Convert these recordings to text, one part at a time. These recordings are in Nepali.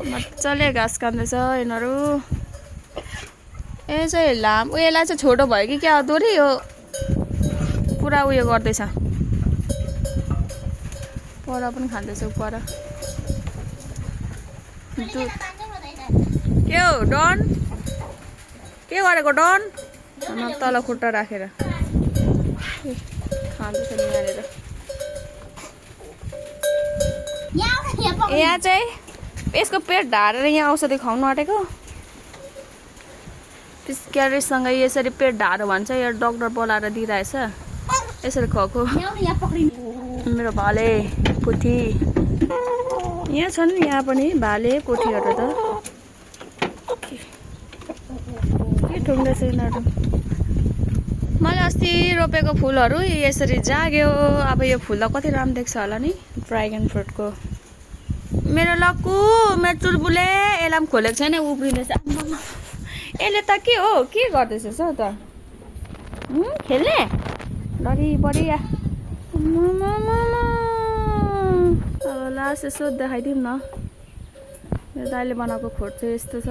मजाले घाँस खाँदैछ यिनीहरू। ए चाहिँ लाम उयोलाई चाहिँ छोटो भयो कि क्या दोरी यो पुरा उयो गर्दैछ। पर पनि खाँदैछ पर। के हो डन के गरेको डन? तल खुट्टा राखेर खाँदैछ यहाँनिर। यहाँ चाहिँ यसको पेट ढाडेर यहाँ औषधि खुवाउनु आँटेको। त्यस क्यारेटसँग यसरी पेट ढाडो भन्छ, यो डक्टर बोलाएर दिइरहेछ। यसरी खुवाएको। मेरो भाले पोथी यहाँ छन्, यहाँ पनि भाले पोथीहरू त के ठुङ्दैछ यिनीहरू। मैले अस्ति रोपेको फुलहरू यसरी जाग्यो। अब यो फुल्दा कति राम्रो देख्छ होला नि ड्रागन फ्रुटको। मेरो लक्कु मेरो चुलबुले यसलाई पनि खोलेको छैन, उब्रिँदैछ। यसले त के हो के गर्दैछ त खेल्ने लडी बडी। अब लास्ट यसो देखाइदिउँ न। यो दाइले बनाएको खोट चाहिँ यस्तो छ।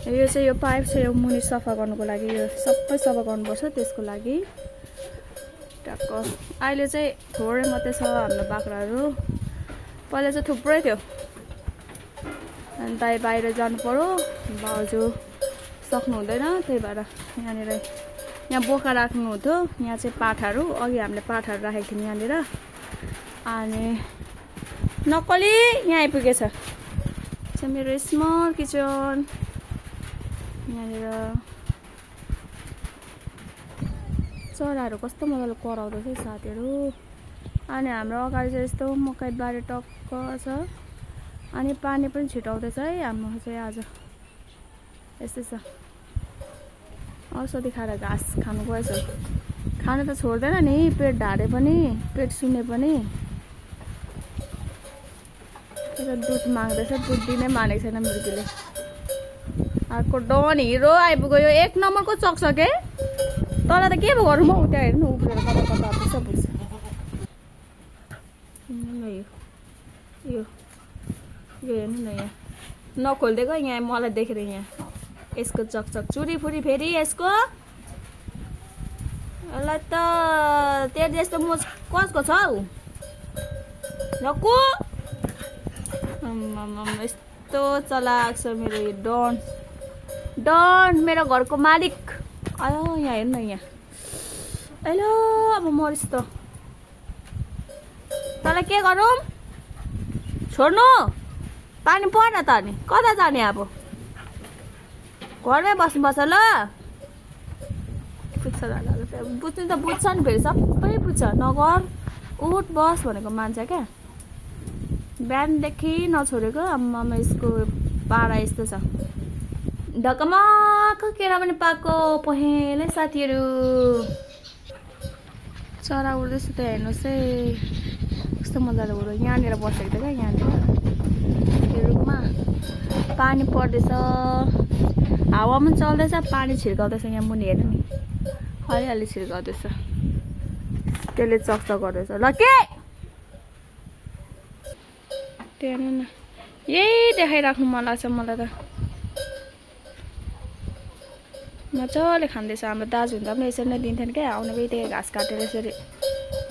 यो चाहिँ यो पाइप चाहिँ यो मुनि सफा गर्नुको लागि, यो सबै सफा गर्नुपर्छ। त्यसको लागि टक्क अहिले चाहिँ थोरै मात्रै छ हाम्रो बाख्राहरू। पहिला चाहिँ थुप्रै थियो। अनि दाइ बाहिर जानु पर्यो, भाउजू सक्नु हुँदैन, त्यही भएर यहाँनिर यहाँ बोका राख्नु हुन्थ्यो। यहाँ चाहिँ पाठाहरू, अघि हामीले पाठाहरू राखेको थियौँ यहाँनिर। अनि नक्कली यहाँ आइपुगेछ चाहिँ मेरो स्मल किचन। यहाँनिर चराहरू कस्तो मजाले कराउँदैछ साथीहरू। अनि हाम्रो अगाडि चाहिँ यस्तो मकै बारी टक्क छ। अनि पानी पनि छिटाउँदैछ है हाम्रो चाहिँ आज। यस्तै छ। औषधि खाएर घाँस खानु गएछ। खानु त छोड्दैन नि, पेट ढाडे पनि पेट सुने पनि। दुध माग्दैछ, दुध दिनै मानेको छैन मुर्गीले। अर्को डन हिरो आइपुग्यो। यो 1 नम्बरको चक्छ के तल त के पो गरौँ म उता हेर्नु उब्रेर कता कता पुग्छ पुग्छ। यो हेर्नु न यहाँ नखोलिदिएको यहाँ मलाई देखेर यहाँ यसको चकचक चुरी फुरी फेरि यसको। यसलाई त तेरो जस्तो मोच कसको छ हौ रक्कु? यस्तो चलाक छ मेरो यो डन। डन मेरो घरको मालिक। आयो यहाँ हेर्नु न यहाँ। हेलो अब मरिस् त। तँलाई के गरौँ? छोड्नु पानी पर्न त। अनि कता जाने अब? घरमै बस्नुपर्छ ल। बुझ्छ बुझ्नु त बुझ्छ नि, फेरि सबै बुझ्छ। नगर उठ बस भनेको मान्छ क्या। बिहानदेखि नछोडेको। आम्मामा यसको पारा यस्तो छ। ढकमक केरा पनि पाएको पहेँलै साथीहरू। चरा उड्दैछ त हेर्नुहोस् है कस्तो मजाले उड्यो। यहाँनिर बसेको थियो क्या, यहाँनिर यो रुखमा पानी पर्दैछ, हावा पनि चल्दैछ, पानी छिर्काउँदैछ। यहाँ मुनि हेर्नु नि अलिअलि छिर्काउँदैछ, त्यसले चकचक गर्दैछ। ल के हेर्नु न यही देखाइराख्नु मन लाग्छ मलाई त। मजाले खाँदैछ। हाम्रो दाजु हुँदा पनि यसरी नै दिन्थेन क्या। आउने बित्तिकै घाँस काटेर यसरी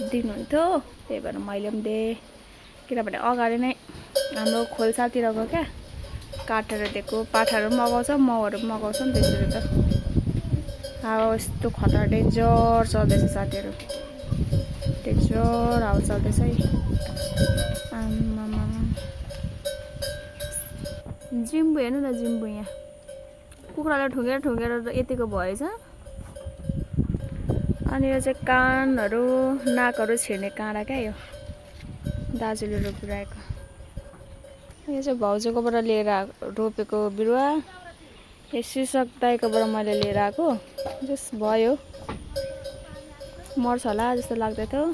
दिनुहुन्थ्यो। त्यही भएर मैले पनि दिएँ। किनभने अगाडि नै हाम्रो खोल्सातिरको क्या काटेर दिएको। पाठाहरू पनि मगाउँछ, माउहरू पनि मगाउँछ नि त्यसरी त। हावा यस्तो खतरा डेन्जर चल्दैछ साथीहरू। डेन्जर हावा चल्दैछ है। आम्मामा जिम्बु हेर्नु न, जिम्बु यहाँ कुखुरालाई ठुँगेर ठुँगेर यतिको भएछ। अनि यो चाहिँ कानहरू नाकहरू छिर्ने काँडा क्या यो दाजुले रोपिरहेको। यो चाहिँ भाउजूकोबाट लिएर रोपेको बिरुवा। यो शीर्षक दाइकोबाट मैले लिएर आएको। जस भयो मर्छ होला जस्तो लाग्दै थियो।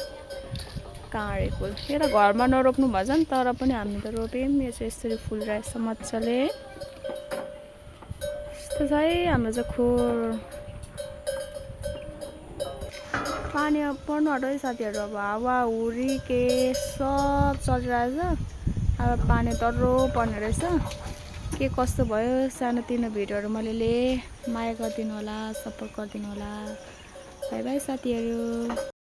काँडे फुल यो त घरमा नरोप्नु भन्छ नि, तर पनि हामी त रोप्यौँ। यो चाहिँ यसरी फुल रहेछ मजाले। यस्तो छ है हाम्रो चाहिँ खोर। पानी पर्नु आँट्यो है साथीहरू। अब हावा हुरी के सब चलिरहेछ। अब अब पानी टर्रो पर्ने रहेछ। के कस्तो भयो सानोतिनो भिडियोहरू मैले लिएँ, माया गरिदिनु होला, सपोर्ट गरिदिनु होला। बाई बाई साथीहरू।